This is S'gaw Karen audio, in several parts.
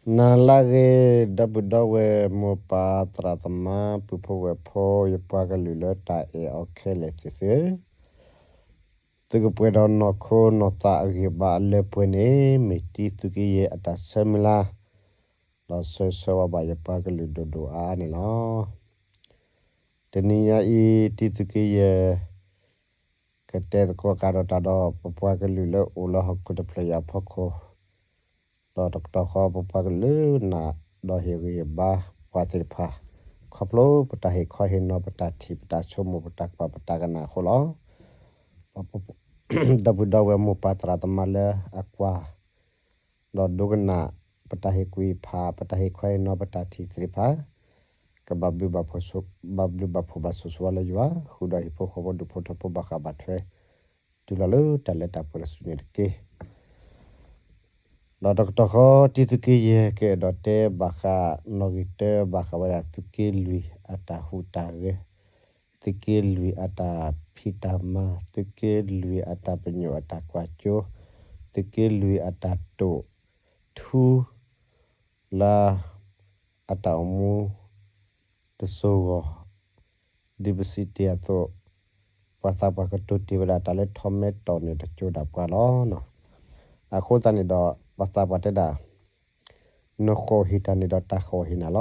နၤလၢအဂ့ၤ ဒီပုၢ်ဒီဝဲၢ် မိၢ်ပၢ်သရၣ်သမါ ပုၢ်ဖိဝဲၢ်ဖိ ယပှၤကလုာ်လၢတၢ်အဲၣ်အီၤခဲလၢာ်သ့ၣ်သုဧၢ, သုကပှဲၤဒီးနီၢ်ခိနီၢ်သးအဂံၢ်ဘါအလၢပှဲၤန့ၣ် မ့ၢ်တံသုးက့ယဲၢ်အတၢ်ဆၢမုၢ်လၢ်, ဒီးဆၢဂ့ၤဆၢဝါဘၣ်ယပှၤကလုာ်ဒိၣ်ဒိၣ်အါအါန့ၣ်လီၤ. တနံၤညါအံၤ တံသုးက့ယဲၢ် ကတဲသကိးဃာ်ဒီးတၢ်ဒီး ပပှၤကလုာ်လၢအိၣ်လၢဟီၣ်ခိၣ်တဖျၢၣ်အံၤအဖီခိၣ်, ဒီးတကတီၢ်ဃီ ပပှၤကလုာ်နာ်ဒီးဟ့ၣ်ဂံၢ်ဟ့ၣ်ဘါပှၤသ့ၣ်တဖၣ်, ခီဖျိပတၢ်ဟ့ၣ်ခီဟ့ၣ်နီၤ ပတၢ်ထံၣ် ပတၢ်ဆိကမိၣ် ပတၢ်ကွၢ် ပတၢ်ကနၣ်အဃိလီၤ. ဒီပုၢ်ဒီဝဲၢ် မိၢ်ပၢ်သရၣ်သမါလၢအကွၢ် ဒီးဒိကနၣ် ပတၢ်ဟ့ၣ်ကူၣ်ဟ့ၣ်ဖး ပတၢ်ဟ့ၣ်ခီဟ့ၣ်နီၤ ပတၢ်ထံၣ်သ့ၣ်တဖၣ်, ကဘၣ်ဘျုးဘၣ်ဖှိၣ်, ဘၣ်ဘျုးဘၣ်ဖှိၣ်ဘၣ်ဆိၣ်ဂ့ၤဆိၣ်ဝါလၢယွၤ, ဃုာ်ဒီးဟံၣ်ဖိဃီဖိဒူၣ်ဖိထၢဖိ ဘၣ်ဃးဘၣ်ထွဲ တုၤလီၤလၢတၢ်လၢတၢ်ပှဲၤလၢာ်ဆူန့ၣ်တက့ၢ်. ဒီးတကတီၢ်ဃီ တံသုးက့ယဲၢ် ကအဲၣ်ဒိးတဲဘၣ်ဃး နီၣ်ဂံၢ်တၢ ဘၣ်ဃးဝဲဒၣ် သုးက့လွံၢ်အတၢ်ဟူးတၢ်ဂဲၤ, သုးက့လွံၢ်အတၢ်ဖံးတၢ်မၤ, သုးက့လွံၢ်အတၢ်ပညိၣ်အတၢ်ကွၢ်စိ, သုးက့လွံၢ်အတၢ်တိာ်ထူ လၢအတၢ်အိၣ်မူ တစိၤဂီၢ်, ဒ်ပစံးတ့ၢ်အသိး, ပှၤသးပှၢ်ကတိၤတ့ၢ်ဝဲဒၣ် တၢ်လၢထီၣ်မဲထီၣ်န့ၣ် တစိၤဒၣ်ပှၤလီၤ. အဃိသတးန့ၣ်ဒီး ပှၤသးပှၢ်တဲဒၣ်, နဃီၣ်ဟ့ၣ်တၢ်န့ၣ်ဒီး တၢ်ဃီၣ်ဟ့ၣ်နၤလီၤ.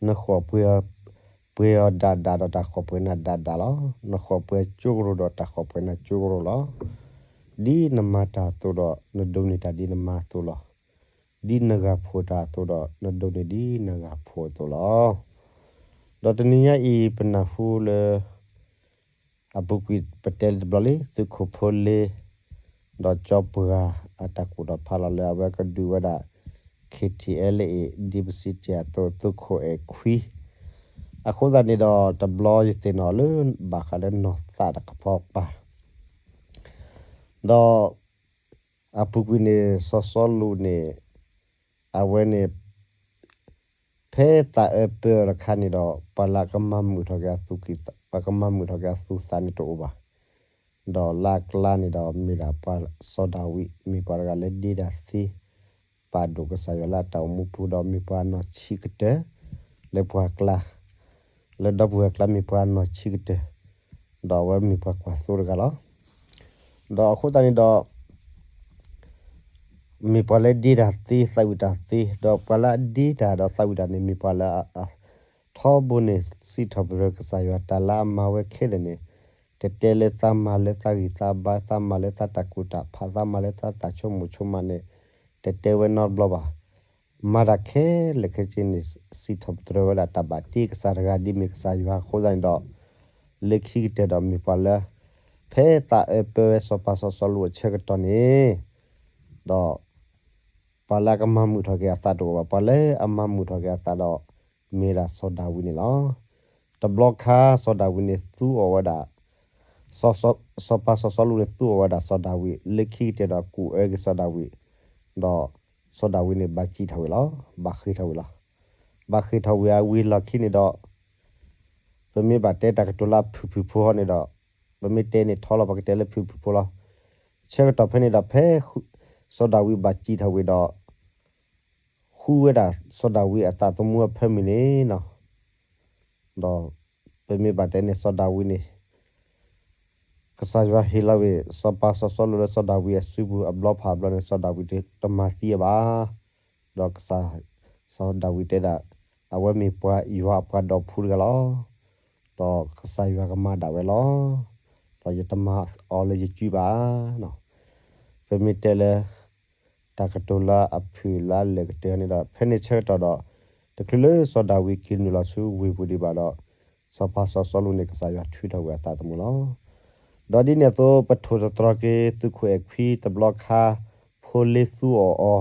နဃီၣ်ပှဲၤအီၤဒၣ်ဒၣ်ဒီး တၢ်ဃီၣ်ပှဲၤနၤဒၣ်ဒၣ်လီၤ. နဃီၣ်ပှဲၤကၠိကရိဒီး တၢ်ဃီၣ်ပှဲၤနၤကၠိကရိလီၤ. ဒ်နမၤတၢ်အသိးဒီး နဒိးန့ၢ်တၢ်ဒ်နမၤအသိးလီၤ. ဒ်နဂၢ်ဖှိၣ်တၢ်အသိးဒီး နဒိးန့ၢ်ဒ်နဂၢ်ဖှိၣ်အသိးလီၤ. ဒီးတနံၤညါအံၤ ပနၢ်ဟူလၢ အပူၤကွံာ်ပတဲလံတဘျီလံ သုးခိၣ်ဖိလ့ ဒီးကၠီပှၤအတၢ်ကူၣ်ထီၣ်ဖးလီၤလၢ အဝဲကဒုးဝဲဒၣ် ခ့ထံအဲလ်အ့ၣ် ဒ်ပစံးတ့ၢ်အသိး သုးခိၣ်အဲၣ်ခွံ. အဃိသတးန့ၣ်ဒီး တဘျီယသ့ၣ်နီၣ်လၢ ဘၣ်ဃးလၢနီၢ်သးတကပီၤပၤ ဒီး အပူၤကွံာ်န့ၣ် စီၤစီလူးန့ၣ် အဝဲန့ၣ် ဖဲသးအၢပၢအီၤတခါန့ၣ်ဒီး ပှၤလၢအကမၤမုာ်ထီၣ်က့ၤအသူၣ်ကံၢ်, ပှၤကမၤမုာ်ထီၣ်က့ၤအသူၣ်သးန့ၣ်တအိၣ်ဘၣ်. ဒီးလၢအကျါန့ၣ်ဒီး မ့ၢ်ဒၣ်ပှၤစီၤဒၤဝံး မ့ၢ်ပှၤတဂၤလၢဒ့တၢ်သ့ ပာ်ဒိၣ်ကစၢ်ယွၤလၢအတၢ်အိၣ်မူပူၤ ဒီးမ့ၢ်ပှၤအနီၢ်ဆံးကတၢၢ် လၢပှၤကျါ, လၢဒီပုၢ်ဝဲၢ်ကျါမ့ၢ်ပှၤအနီၢ်ဆံးကတၢၢ်, ဒီးအဝဲမ့ၢ်ပှၤကွၢ်သိတဂၤလီၤ. ဒီးအဃိသတးန့ၣ်ဒီး မ့ၢ်ပှၤလၢဒ့တၢ်သ့ သးဝံၣ်တၢ်သ့, ဒီးပှၤလၢအဒ့တၢ်ဒီးသးဝံၣ်တၢ်န့ၣ် မ့ၢ်ပှၤလၢအ ထီဘိန့ၣ် စံးထီၣ်ပတြၢၤကစၢ်ယွၤတၢ်လၢအမၤဝဲခဲလၢာ်န့ၣ်, တတဲလၢသးမၤလၢသးဂံၢ်သးဘါ, သးမၤလၢသးတၢ်ကူၣ်တၢ်ဖး, သးမၤလၢသးတၢ်ဆိကမိၣ်ဆိကမးန့ၣ် တတဲဝဲနီတဘျီဘၣ်. မၤတၢ်ခဲလၢာ်ခဲဆ့န့ၣ် စံးထီၣ်ပတြၢၤဝဲဒၣ်တၢ်ဘၣ်တ့ကစၢ်တဂၤ ဒ်မ့ၢ်ကစၢ်ယွၤအဃိသတးန့ၣ်ဒီး, လၢခံကတၢၢ်ဒီးမ့ၢ်ပှၤလၢ ဖဲသးအၢပၢဝဲစီၤပၤစီၤစီလူးအဆၢကတီၢ်န့ၣ်, ဒီး ပှၤလၢအကမၤမုာ်ထီၣ်က့ၤအသးတအိၣ်ဘၣ်. ပှၤလၢအမၤမုာ်ထီၣ်က့ၤအသးဒီး မ့ၢ်ဒၣ်စီၤဒၤဝံးန့ၣ်လီၤ. တဘျီခါစီၤဒၤဝံးန့ၣ်သူအီၤဝဲဒၣ်, စီၤပၤစီၤစီလူးန့ၣ်သူအီၤဝဲဒၣ်စီၤဒၤဝံး, လၢခံကတၢၢ်ဒီးကူၣ်အၢက့ၤစီၤဒၤဝံး, ဒီးစီၤဒၤဝံးန့ၣ်ဘၣ်စံၣ်ထီၣ်ဝံၤလီၤ, ဘၣ်ဃ့ၢ်ထီၣ်ဝံၤလီၤ. ဘၣ်ဃ့ၢ်ထီၣ်ဝံၤအဝံၤလီၢ်ခံန့ၣ်ဒီး ပမ့ၢ်ဘၣ်တဲတၢ်ကတိၤလၢအဖုၣ်ဖုၣ်ဖိဟီန့ၣ်ဒီး, ပမ့ၢ်တဲန့ၣ်ထီလီၤ ပကတဲလၢဖုၣ်ဖုၣ်ဖိလီၤ. ဆၢကတီၢ်ဖဲန့ၣ်ဒီး ဖဲစီၤဒၤဝံးဘၣ်စံၣ်ထီၣ်ဝံၤဒီး ဃုဝဲဒၣ်စီၤဒၤဝံးအသးသမူအဖၢမုၢ်န့ၣ်လီၤ. ဒီးပမ့ၢ်ဘၣ်တဲန့ၣ် စီၤဒၤဝံးန့ၣ် ကစၢ်ယွၤဟ့ၣ်လီၤဝဲ စီၤပၤစီၤစီလူးလၢစီၤဒၤဝံးအစုပူၤအဘျီဖးဘျီန့ၣ် စီၤဒၤဝံးတမၤသံအီၤဘၣ်. ဒီးကစၢ် စီၤဒၤဝံးတဲဒၣ်, အဝဲမ့ၢ်ပှၤယွၤအပှၤဒီဖုတဂၤလီၤ. ဒီးကစၢ်ယွၤကမၤဒၣ်ဝဲလီၤ. ဒီးယတမၤအီၤလၢယစုဘၣ်. ပမ့ၢ်တဲလၢ တၢ်ကတိၤလၢအဖုၣ်လၢအလဲၢ်ကတၢၢ်န့ၣ်ဒီး ဖဲန့ၣ်ဆၢကတီၢ်ဒီး တချုးလၢစီၤဒၤဝံးက့ၤနုာ်လီၤဆူဝ့ၢ်ပူၤဒံးဘၣ်ဒီး စီၤပၤစီၤစီလူးန့ၣ် ကစၢ်ယွၤထုးထီၣ်ဝဲအသးသမူလီၤ. ဒီးဒ်န့ၣ်အသိး ပထိၣ်သတြီၤက့ၤသုးခိၣ်အဲၣ်ခွံတဘျီခါ ဖိလ့သူအီၤအီၤ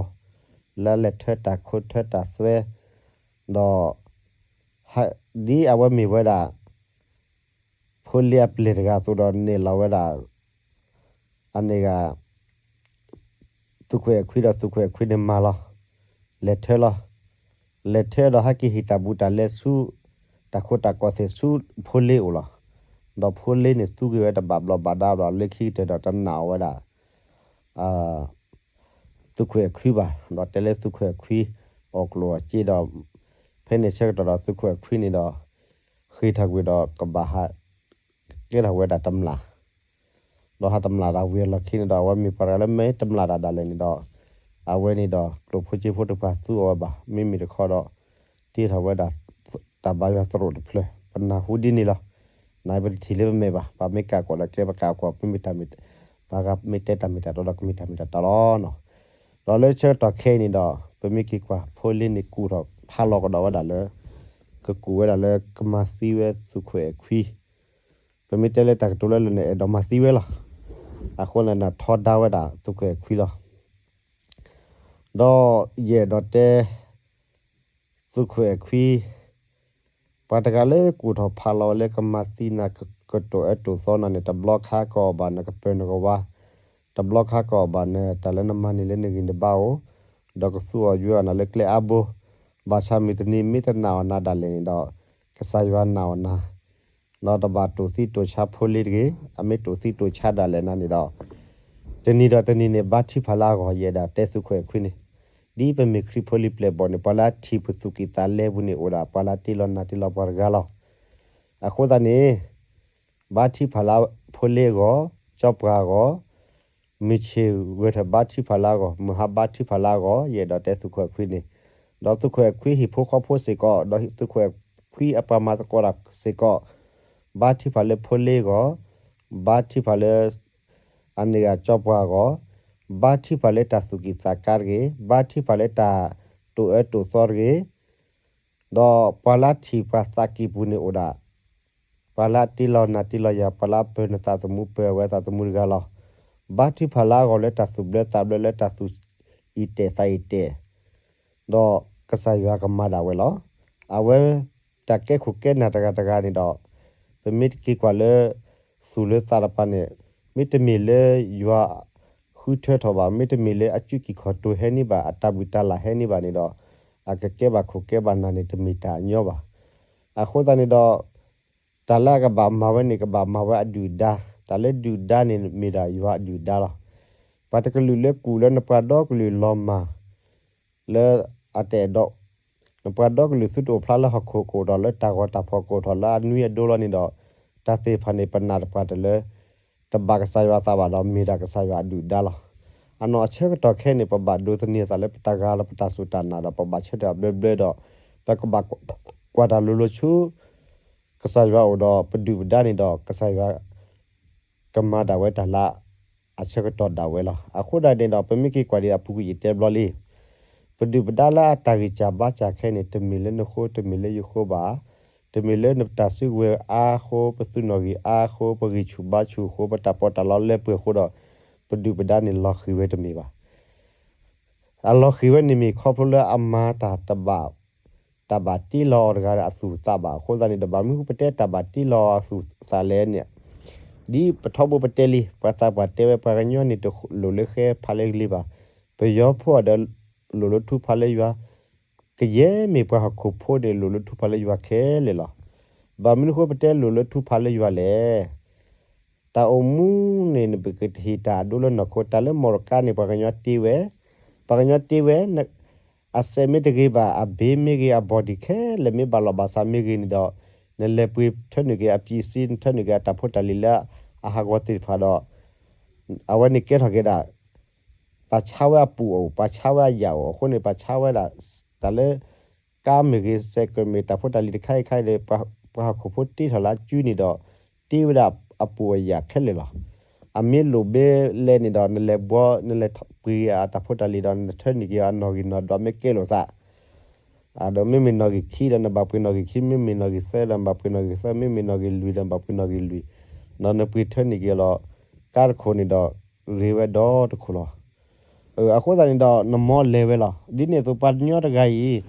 လၢလဲၤထၢတၢ်ခိထၢတၢ်သွဲ ဒီး ဒ်အဝဲမ့ၢ်ဝဲဒၣ် ဖိလ့အပျဲၢ်တဂၤအသိးဒီး နဲၣ်လီၤဝဲဒၣ် အန့ၣ်ဂၤ သုးခိၣ်အဲၣ်ခွံဒီးသုးခိၣ်အဲၣ်ခွံန့ၣ်မၤလီၤ. လဲၤထၢလီၤ. လဲၤထၢဒီးဟဲက့ၤဟ့ၣ်တၢ်ဘူးတၢ်လဲဆူ တၢ်ခိတၢ်ကီၢ်သ့ၣ်ဆူဖိလ့အိၣ်လီၤ. ဒီးဖိလ့န့ၣ်သူက့ၤဝဲတဘၣ်ဘျီးဘၣ်ဒါဒီး လၢခံကတၢၢ်ဒီးတနာ်အီၤဝဲဒၣ် သုးခိၣ်အဲၣ်ခွံဘၣ်, ဒီးတဲလၢသုးခိၣ်အဲၣ်ခွံ အီၣ်ကျိၣ်အီၣ်စ့ဒီး ဖဲန့ၣ်ဆၢကတီၢ်ဒီးသုးခိၣ်အဲၣ်ခွံန့ၣ်ဒီး ဃ့ၢ်ထီၣ်ကွံာ်ဒီးကဘၣ်ဟး ကဲထီၣ်ဝဲဒၣ်တမျၢ် ဒီးဟးတမျၢ်တၢ်ဝံၤအလီၢ်ခံန့ၣ်ဒီး အဝဲမ့ၢ်ပှၤတဂၤလၢမ့ၢ်တမျၢ်တၢ်ဒၣ်လဲာ်န့ၣ်ဒီး အဝဲန့ၣ်ဒီးကျိၣ်ဖိစ့ဖိတဖၣ်သူအီၤဝဲဘၣ်. မ့မ့ၢ်တခီဒီး တ့ထီၣ်ဝဲဒၣ် တၢ်ဘါယွၤသရိာ်တဖျၢၣ် ပနၢ်ဟူဒ်န့ၣ်လီၤ. နပတထံၣ်လၢပမဲာ်ဘၣ်, ပမ့ၢ်ကးကွၢ်လၢကျဲပကးကွၢ် မ့မ့ၢ်တၢ်မ့ၢ် ပှၤဂၤမ့ၢ်တဲတၢ်မ့ၢ်တၢ်တီဒီးကမ့ၢ်တၢ်မ့ၢ်တၢ်တီလီၤ. ဒီးလၢဆၢကတီၢ်ခဲအံၤန့ၣ်ဒီး ပမ့ၢ်က့ၤကွၢ်ဖိလ့န့ၣ်ကူၣ်ထီၣ်ဖးလီၤကဒီးဝဲဒၣ်လၢ ကကူၣ်ဝဲဒၣ်လၢကမၤသံဝဲသုးခိၣ်အဲၣ်ခွံ ပမ့ၢ်တဲလၢတၢ်ကတိၤလၢလၢန့ၣ် အဲၣ်ဒိးမၤသံဝဲလီၤ. အဃိန့ၣ် နထီဒါဝဲဒၣ်သုးခိၣ်အဲၣ်ခွံလီၤ. ဒီးယအဲၣ်ဒိးတဲ သုးခိၣ်အဲၣ်ခွံ ပှၤတဂၤလၢကူၣ်ထီၣ်ဖးလီၤဝဲလၢကမၤသံနၤ ကတိၤအၢတိၤသီနၤန့ၣ် တဘျီခါကအီၣ်ဘၣ်နကပၢၤနကဝါ, တဘျီခါကအီၣ်ဘၣ်နတၢ်လၢနမၤန့ၢ်လၢနဂံၢ်နဘါအိၣ်, ဒီးကသူအီၤယွဲအီၤနၤလၢကျဲအါဘိ, ဘၣ်ဆၣ်မုၢ်တနံၤမ့ၢ်တနာ်အီၤနၤဒၣ်လဲာ်န့ၣ်ဒီး ကစၢ်ယွၤနာ်အီၤနၤ ဒီးတဘၣ်တိၢ်သံတိၢ်ဆါဖိလ့တဂ့ၤ. အမ့ၢ်တိၢ်သံတိၢ်ဆါဒၣ်လဲာ်နၤန့ၣ်ဒီး တနံၤဒီးတနံၤန့ၣ် ဘါထုကဖၣ်လၢအဂီၢ် ယအဲၣ်ဒိးတဲသုးခိၣ်အဲၣ်ခွံန့ၣ်, ဒ်ပမ့ၢ်ခရံာ်ဖိလံၤပျဲၢ်ဘီၣ်န့ၣ် ပှၤလၢအထံၣ်ပသူၣ်ကံၢ်သးလဲပူၤန့ၣ် အိၣ်ဒၣ်ပှၤလၢအတ့လီၤနၤတ့လီၤပှၤတဂၤလီၤ. အဃိသတးန့ၣ် ဘါထုကဖၣ်လၢဖိလ့အဂီၢ်, ကၠီပှၤအဂီၢ်, မုၢ်ဆ့ၣ်ဂၢၢ်ထၢၣ်ဘါထုကဖၣ်လၢအဂီၢ်, မုၢ်ဟါဘါထုကဖၣ်လၢအဂီၢ် ယအဲၣ်ဒိးတဲသုးခိၣ်အဲၣ်ခွံန့ၣ်, ဒီးသုးခိၣ်အဲၣ်ခွံဟံၣ်ဖိဃီဖိစ့ၢ်ကီး ဒီးသုးခိၣ်အဲၣ်ခွံအပှၤမၤသကိးတၢ်စ့ၢ်ကီး ဘါထုကဖၣ်လၢဖိလ့အဂီၢ်, ဘါထုကဖၣ်လၢ အန့ၣ်ဂ့ၤကၠီပှၤအဂီၢ်, ဘါထုကဖၣ်လၢတၢ်သူၣ်ကံၢ်သးကါတဂ့ၤ, ဘါထုကဖၣ်လၢတၢ်တိၢ်အၢတိၢ်သီတဂ့ၤ, ဒီးပှၤလၢထံၣ်ပှၤသးကံၢ်ပူၤန့ၣ်အိၣ်ဒၣ် ပှၤလၢအတ့လီၤနၤတ့လီၤယၤ, ပှၤလၢအပၢၤနသးသမူပၢၤအဝဲသးသမူတဂၤလီၤ. ဘါထုကဖၣ်လၢအဂီၢ်လၢတၢ်သူၣ်ဘျၢသးဘျၢလၢတၢ်သူၣ်အံၣ်တဲာ်သးအံၣ်တဲာ် ဒီးကစၢ်ယွၤကမၤဒၣ်ဝဲလီၤ. အဝဲတၢ်ကဲခိၣ်ကဲနၢ်တဂၤတဂၤန့ၣ်ဒီး ပမ့ၢ်တက့ၤကွၢ်လၢ သူၣ်လၢသးတပၤန့ၣ် မ့တမ့ၢ်လၢယွၤဃုထၢထီၣ်ဘၣ်, မ့တမ့ၢ်လၢအစုကံၢ်ခီၣ်တိၤဟဲန့ၢ်ဘၣ်, အတၢ်ဘူၣ်တၢ်လၢ်ဟဲန့ၢ်ဘၣ်န့ၣ်ဒီး အကကဲဘၣ်ခိၣ်ကဲဘၣ်နၢ်န့ၣ်တမ့ၢ်တၢ်အညီဘၣ်. အဃိသတးန့ၣ်ဒီး တၢ်လၢအကဘၣ်မၤဝဲန့ၣ် ကဘၣ်မၤဝဲအဒုၣ်ဒါ, တၢ်လၢဒုၣ်ဒါန့ၣ်မ့ၢ်ဒၣ်ယွၤအဒုၣ်ဒါလီၤ. ပှၤတကလုာ်လၢကူၣ်လၢနပှၤဒီကလုာ်လီၤမၢ် လၢအတအဲၣ်ဒိး နပှၤဒီကလုာ်သုတအိၣ်ဖျါလၢဟီၣ်ခိၣ်ကအိၣ်ထီၣ်လၢတၢ်ဂီၤတၢ်ဖီၣ်ကအိၣ်ထီၣ်လၢအနွံအဒိလီၤန့ၣ်ဒီး တၢ်သ့ၣ်တဖၣ်န့ၣ် ပနာ်တပှၤတၢၢ်လၢ တဘၣ်ကစၢ်ယွၤအသးဘၣ်ဒီး မ့ၢ်ဒၣ်ကစၢ်ယွၤအဒုၣ်ဒါလီၤ. အနီၢ်အဆၢကတီၢ်ခဲအံၤန့ၣ် ပဘၣ်ဒိးသန့ၤအသးလၢပတၢ်ဂၤလီၤ ပတၢ်စူၢ်တၢ်နာ်ဒီး ပဘၣ်ဆၢထၢၣ်အဘျၢဘျၢဒီး ပကဘၣ်ကွၢ်တၢ်လိၤလိၤဆူ ကစၢ်ယွၤအအိၣ်ဒီး ပဒုၣ်ပဒါန့ၣ်ဒီး ကစၢ်ယွၤ ကမၤဒၣ်ဝဲတၢ်လၢအဆၢကတီၢ်ဒၣ်ဝဲလီၤ. အဃိဒၣ်န့ၣ်ဒီး ပမ့ၢ်က့ၤကွၢ်ဒံးအပူၤကွံာ်ယတဲဘျီလံ, ပဒုၣ်ပဒါလၢအတၢ်ဂံၢ်စၢ်ဘါစၢ်ခဲအံၤန့ၣ် တမ့ၢ်လၢနဃိ တမ့ၢ်လၢယဃိဘၣ်, တမ့ၢ်လၢနတၢ်စုကဝဲၤအါအဃိ ပသုးနီၣ်ဂံၢ်အါအဃိ ပဂံၢ်ဆူၣ်ဘါဆူၣ်အဃိ ပတၢ်ပီးတၢ်လီလၢပှဲၤအဃိဒီး ပဒုၣ်ပဒါန့ၣ်လီၤဃံၤဝဲတမ့ၢ်ဘၣ်. အလီၤဃံၤဝဲန့ၣ်မ့ၢ်ခီဖျိလၢအမၤတၢ်တဘၣ် တၢ်ဘၣ်တ့လီၤအီၤတဂၤအသူၣ်အသးဘၣ်. အဃိသတးန့ၣ်ဒီး ဘၣ်မနုၤဃိပတဲတၢ်ဘၣ်တ့လီၤအီၤအသူၣ်အသးလဲၣ်န့ၣ်, ဒ်ပထီဘိပတဲလံ, ပှၤသးပှၢ်တဲဝဲ ပှၤကညီန့ၣ်တလိၣ်လၢဃဲဖးလၢကလံၤဘၣ်. ပယီၤဖိအီၤဒီး လိၣ်လၢထူဖးလၢယွၤ, ကယဲၢ်မ့ၢ်ပှၤဟီၣ်ခိၣ်ဖိန့ၣ် လိၣ်လၢထူဖးလၢယွၤခဲလၢာ်လီၤ. ဘၣ်မနုၤဃိပတဲလိၣ်လၢထူဖးလၢယွၤလဲၣ်. တၢ်အိၣ်မူန့ၣ် နပကတဟ့ၣ်တၢ်အဒိလၢနီၢ်ခိ, တၢ်လၢမီၢ်တကါန့ၣ် ပှၤကညီတ့ဝဲ, ပှၤကညီတ့ဝဲ, အစဲးမ့ၢ်တဂ့ၤဘၣ်, အဘ့ၣ်မ့ၢ်ဂ့ၤ, အဘီၣ်ဒံးခဲလၢာ်မ့ၢ်ဘၣ်လီၤဘၣ်စးမ့ၢ်ဂ့ၤန့ၣ်ဒီး, နလဲၤပှ့ၤထၢနုာ်က့ၤအပံးစ့, နထၢနုာ်က့ၤအတၢ်ဖိတၢ်လံၤလၢအဟးဂီၤသ့ၣ်တဖၣ်ဒီး အဝဲန့ၣ်ကဲထီၣ်က့ၤဒၣ် ပှၤဆါဝဲအပူၤအိၣ်, ပှၤဆါဝဲအယာ်အိၣ်အဃိန့ၣ် ပှၤဆါဝဲဒၣ် တၢ်လၢ ကါမ့ၢ်ဂ့ၤ, စဲးကၢးမ့ၢ်, တၢ်ဖိတၢ်လံၤတခါအံၤခါအံၤဒီး ပှၤဟီၣ်ခိၣ်ဖိတ့ထီၣ်လၢအစုန့ၣ်ဒီး တ့ဝဲဒၣ်အပူၤအယာ်ခဲလၢာ်လီၤ. အမ့ၢ်လိၣ်ဘဲလဲၣ်န့ၣ်ဒီး နလဲၤဘှီ နလဲၤပှ့ၤအတၢ်ဖိတၢ်လံၤဒီး နထၢနုာ်က့ၤအနီၣ်ဂံၢ်နီၣ်ဒွးမ့ၢ်ကဲလိာ်သး ဒီးမ့မ့ၢ်နီၣ်ဂံၢ်ခံဒီး နဘၣ်ပှ့ၤနီၣ်ဂံၢ်ခံ, မ့မ့ၢ်နီၣ်ဂံၢ်သၢဒီး နဘၣ်ပှ့ၤနီၣ်ဂံၢ်သၢ, မ့မ့ၢ်နီၣ်ဂံၢ်လွံၢ်ဒီး နဘၣ်ပှ့ၤနီၣ်ဂံၢ်လွံၢ်, ဒီးနပှ့ၤထၢနုာ်က့ၤအီၤလီၤ. ကါတခိၣ်န့ၣ်ဒီး ဂ့ၤဝဲဒီတခိၣ်လီၤ. အဃိသတးန့ၣ်ဒီး နမ့ၢ်လဲၤဝဲလီၤ. ဒ်န့ၣ်အသိး ပှၤကညီတဂၤအံၤ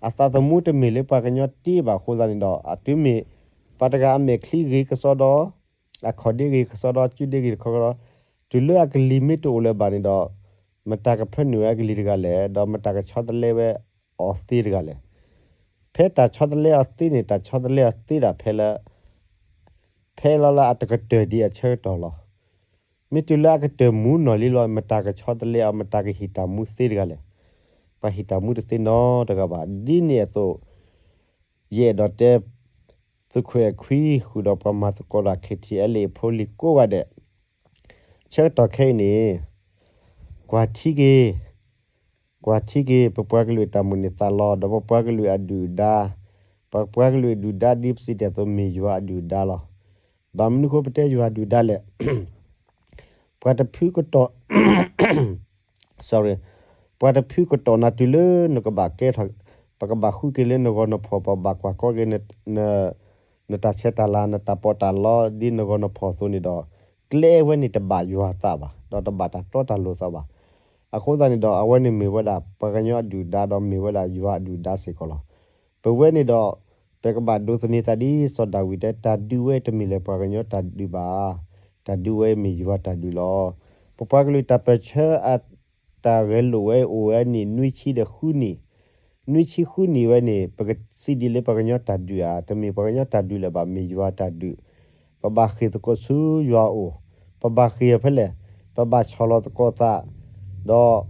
အသးသမူတမ့ၢ်လၢပှၤကညီတ့ဘၣ်အဃိသတးန့ၣ်ဒီး အတုၤမ့ၢ် ပှၤတဂၤအမဲာ်ချံဂ့ၤကစီဒီ အခီၣ်ဒ့ဂ့ၤကစီဒီ အစုဒ့ဂ့ၤတခီဒီး တုၤလၢအကလံၤမ့ၢ်တအိၣ်လၢၤဘၣ်န့ၣ်ဒီး မတၤကဖၢနုာ်ဝဲအကလံၤတဂၤလဲၣ်, ဒီးမတၤကဆီတလဲဝဲအီၤသ့တဂၤလဲၣ်. ဖဲတၢ်ဆီတလဲအီၤသ့န့ၣ် တၢ်ဆီတလဲအီၤသ့ဒၣ်ဖဲလၢ ဖဲလီၤလၢအတကတၢၢ်ဒံးအဆၢကတီၢ်လီၤ. မ့ၢ်တုၤလၢအကတၢၢ်မူနီၢ်လံလီၤ မတၤကဆီတလဲအီၤ မတၤကဟ့ၣ်တၢ်မူသ့တဂၤလဲၣ်. ပှၤဟ့ၣ်တၢ်မူတသ့နီတဂၤဘၣ်. ဒ်န့ၣ်အသိး ယအဲၣ်ဒိးတဲ သုးခိၣ်အဲၣ်ခွံ ဃုာ်ဒီးပှၤမၤသကိးတၢ် ခ့ၣ်ထံၣ်အဲလ့ၣ် ဖိလံၤကိးဂၤဒဲး ဆၢကတီၢ်ခဲအံၤန့ၣ် ကွၢ်ထံက့ၤ ကွၢ်ထံက့ၤ ပပှၤကလုာ်အတၢ်မိၣ်န့ၢ်သးလီ ဒီးပပှၤကလုာ်အဒုၣ်အဒါ, ပပှၤကလုာ်အဒုၣ်အဒါဒ်ပစံးတ့ၢ်အသိး မ့ၢ်ယွၤအဒုၣ်အဒါလီၤ. ဘၣ်မနုၤဃိပတဲယွၤအဒုၣ်အဒါလဲၣ်. ပှၤတဖုကတီၢ် sorry, ပှၤတဖုကတီၢ်နၤတုၤလၢနကဘၣ်ကဲထီၣ်, ပကဘၣ်ဃုက့ၤလၢနဂီၤနဖီၣ် ပဘၣ်ကွၢ်ကီက့ၤ နတၢ်ဆဲးတၢ်လၤ နတၢ်ပီးတၢ်လီ ဒ်နဂီၤနဖီၣ်အသိးန့ၣ်ဒီး ကျဲဝဲန့ၣ်တဘၣ်ယွၤသးဘၣ် ဒီးတဘၣ်တၢ်တီတၢ်လိၤသးဘၣ်. အဃိသတးန့ၣ်ဒီး အဝဲန့ၣ်မ့ၢ်ဝဲဒၣ် ပှၤကညီအဒုၣ်အဒါ ဒီးမ့ၢ်ဝဲဒၣ်ယွၤအဒုၣ်အဒါစ့ၢ်ကီးလီၤ. ပဝဲန့ၣ်ဒီး ပကဘၣ်ဒိးသန့ၤသးဒ်စီၤဒၤဝံးတဲ တၢ်ဒုးဝဲတမ့ၢ်လၢပှၤကညီတၢ်ဒုးဘၣ်, တၢ်ဒုးဝဲမ့ၢ်ယွၤတၢ်ဒုးလီၤ. ပပှၤကလုာ်တၢ်ပၢၢ်ဆၢအတၢ်ဂဲၤလိာ်ဝဲအိၣ်ဝဲန့ၣ် နွံဆံဒီးဃုနံၣ်, နွံဆံဃုနံၣ်ဝဲန့ၣ် ပကစံးဒ်လၢပှၤကညီတၢ်ဒုးဧါ, တမ့ၢ်ပှၤကညီတၢ်ဒုးလၢၤဘၣ် မ့ၢ်ယွၤတၢ်ဒုး. ပဘၣ်ဃ့ၢ်သကိးဆူယွၤအအိၣ်, ပဘၣ်ဃ့ၢ်အီၤဖဲလဲၣ်, ပဘၣ်ဆီၣ်လီၤသကိးသး, ဒီး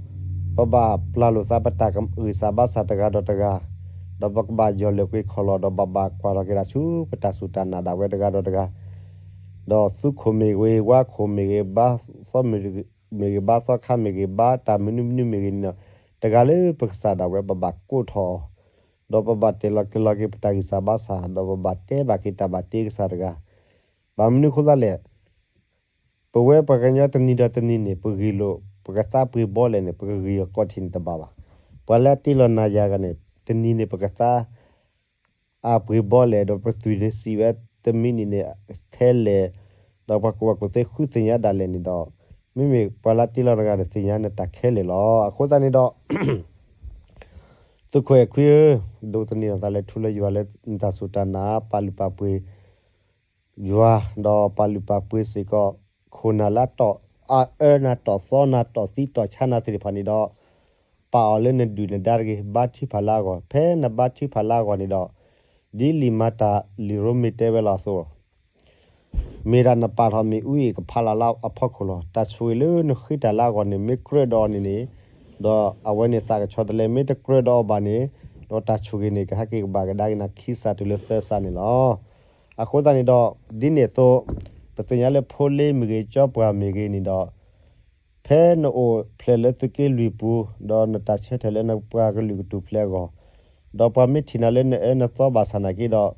ပဘၣ်ပျၢ်လိာ်သးပတၢ်ဂံၢ်စၢ်ဘါစၢ်တဂၤဒီးတဂၤ, ဒီးပကဘၣ်ယီၢ်လၢာ်ကွံာ်ခီၣ်လီၢ် ဒီးဘၣ်ဘၣ်ကွၢ်ထီၣ်က့ၤတၢ်ဆူပတၢ်စူၢ်တၢ်နာ်ဒၣ်ဝဲတဂၤဒီးတဂၤ, ဒီးသူခိၣ်မ့ၢ်ဂ့ၤ, ဝါခိၣ်မ့ၢ်ဂ့ၤ, ဘါသီမ့ၢ်ဂ့ၤ, ဘါသီခါမ့ၢ်ဂ့ၤ, ဘါတၢ်မနုၤမနုၤမ့ၢ်ဂ့ၤန့ၣ်ဒီး တဂၤလၢပကစၢ်ဒၣ်ဝဲ ပဘၣ်ကိးထီၣ်အီၤ, ဒီးပဘၣ်တဲလီၤကျဲၤလီၤက့ၤပတၢ်ဂံၢ်စၢ်ဘါစၢ်, ဒီးပဘၣ်တဲဘၣ်က့ၤတၢ်ဘၣ်တ့ကစၢ်တဂၤ. ဘၣ်မနုၤအဃိသတးလဲၣ်. ပဝဲပှၤကညီတနံၤဒီးတနံၤန့ၣ် ပဂ့ၢ်လိာ် ပကသးပှ့ၤဘီလဲၣ်န့ၣ် ပကဂ့ၢ်အီၤကိးထံၣ်န့ၣ်တဘၣ်ဘၣ်. ပှၤလၢအတ့လီၤနၤယၤတဂၤန့ၣ် တနံၤန့ၣ် ပကသး အပှ့ၤဘီလဲၣ် ဒီးပသွံၣ်န့ၣ်စံးဝဲ တမံၤနံၤန့ၣ် ထဲလဲၣ်, ဒီးပှၤကူၣ်ဘၣ်ကူၣ်သ့ဃုသ့ၣ်ညါဒၣ်လဲာ်န့ၣ်ဒီး မ့မ့ၢ်ပှၤလၢအတ့လီၤတဂၤန့ၣ် သ့ၣ်ညါနတၢ်ခဲလၢာ်လီၤ. အဃိသတးန့ၣ်ဒီး သုးခိၣ်အဲၣ်ခွံဧၢ, ဒိးသန့ၤအသးလၢထူလၢယွၤလၢနတၢ်စူၢ်တၢ်နာ် ပာ်လုၢ်ပာ်ပှ့ၤ ယွၤ ဒီးပာ်လုၢ်ပာ်ပှ့ၤစ့ၢ်ကီး ခိၣ်နၢ်လၢအတီၢ်အၢနၤ တီၢ်သီနၤ တီၢ်သံတီၢ်ဆါနၤသ့ၣ်တဖၣ်န့ၣ်ဒီး ပာ်အီၤလၢနဒုၣ်နဒါတဂ့ၤ, ဘါထုကဖၣ်လၢအဂီၢ်, ဖဲနဘါထုကဖၣ်လၢအဂီၢ်န့ၣ်ဒီး ဒ်လံာ်မၤတၢ်လံာ်ရိမ့ၤတဲဝဲလီၤအသိး မ့ၢ်ဒၣ်နပာ်ထီၣ်မ့ၣ်အူအံၤကဖးလၢ်လၢအဖီခိၣ်လီၤ. တၢ်ဆိၣ်ဂ့ၤလၢနဃ့တၢ်လၢအဂီၢ်န့ၣ် မ့ၢ်ကြၢးဒီးအီၤန့ၣ်န့ၣ်, ဒီးအဝဲန့ၣ်သးကဆီတလဲ, မ့ၢ်တကြၢးဒီးအီၤဘၣ်န့ၣ်, ဒီးတၢ်ဆိၣ်ဂ့ၤန့ၣ် ကဟဲက့ၤကဘၣ်ကဒါက့ၤနခံစးတုၤလၢသၢစးန့ၣ်လီၤ. အဃိသတးန့ၣ်ဒီး ဒ်န့ၣ်အသိး ပသ့ၣ်ညါလၢဖိလ့မ့ၢ်ဂ့ၤ ကၠီပှၢ်မ့ၢ်ဂ့ၤန့ၣ်ဒီး ဖဲနအိၣ်ဖျဲၣ်လၢသုးက့လွံၢ်ပူၤ, ဒီးနတၢ်ဆၢထၢၣ်လၢနပှၤကလုာ်ကထူၣ်ဖျဲးအဂီၢ်, ဒီးပှၤမ့ၢ်ထံၣ်နၤလၢနအၢနသီဘၣ်ဆၣ်နာ်က့ဒီး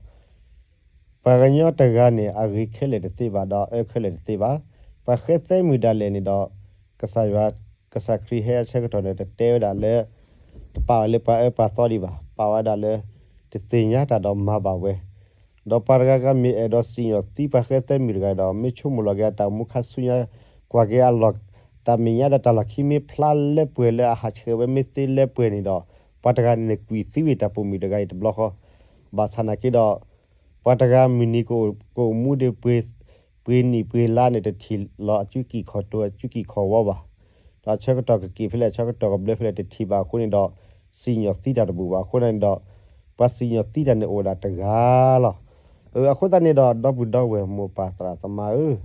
ပှၤကညီတဂၤန့ၣ် အဂ့ၤခဲလၢာ်တသ့ဘၣ်, ဒီးအအၢခဲလၢာ်တသ့ဘၣ်. ပှၤဃဲသဲမုၣ်ဒၣ်လဲာ်န့ၣ်ဒီး ကစၢ်ယွၤ ကစၢ်ခရံာ်ဟဲအဆၢကတီၢ်န့ၣ် တတဲဝဲဒၣ်လၢ တပာ်ဝဲလၢပှၤအၢပှၤသီဒံးဘၣ်, ပာ်ဝဲဒၣ်လၢ တသ့ၣ်ညါတၢ်ဒီးမၤဘၣ်ဝဲ ဒီးပှၤတဂၤဂၤမ့ၢ်အဲၣ်ဒိးစံၣ်ညီၣ်သံပှၤဃဲသဲမုၣ်တဂၤဒီး မ့ၢ်ဆိကမိၣ်လီၤက့ၤအတၢ်အိၣ်မူခါဆူညါ, ကွၢ်က့ၤအလီၢ်, တၢ်မဲာ်ညါဒီးတၢ်လီၢ်ခံမ့ၢ်ဖျါလၢပှဲၤလၢအဟးဆှဲးဝဲ မ့ၢ်သ့လၢပှဲၤန့ၣ်ဒီး ပှၤတဂၤန့ၣ် ကွံာ်သံဝံၤတၢ်ပိာ်မုၣ်တဂၤအံၤတဘျီဃီ, ဘၣ်ဆၣ်နာ်က့ဒီး ပှၤတဂၤမုၢ်နံၤကအိၣ်မူဒီး ပှ့ၤနံၣ်ပှ့ၤလါန့ၣ် တထံၣ်လီၤအစုကံၢ်ခီၣ်တိၤ အစုကံၢ်ခီၣ်ဝီဘၣ်. ဒီးအဆၢကတီၢ်ကက့ၤဖဲလဲၣ် အဆၢကတီၢ်ကဘျၢဖဲလဲၣ် တထံၣ်ဘၣ်အဃိန့ၣ်ဒီး စံၣ်ညီၣ်သံတၢ်တဘူၣ်ဘၣ်. အဃိန့ၣ်ဒီး ပှၤစံၣ်ညီၣ်သံတၢ်န့ၣ်အိၣ်ဒၣ်တဂၤလီၤ. အဃိသတးန့ၣ်ဒီး ဒီပုၢ်ဒီဝဲၢ်မိၢ်ပၢ်သရၣ်သမါဧၢ,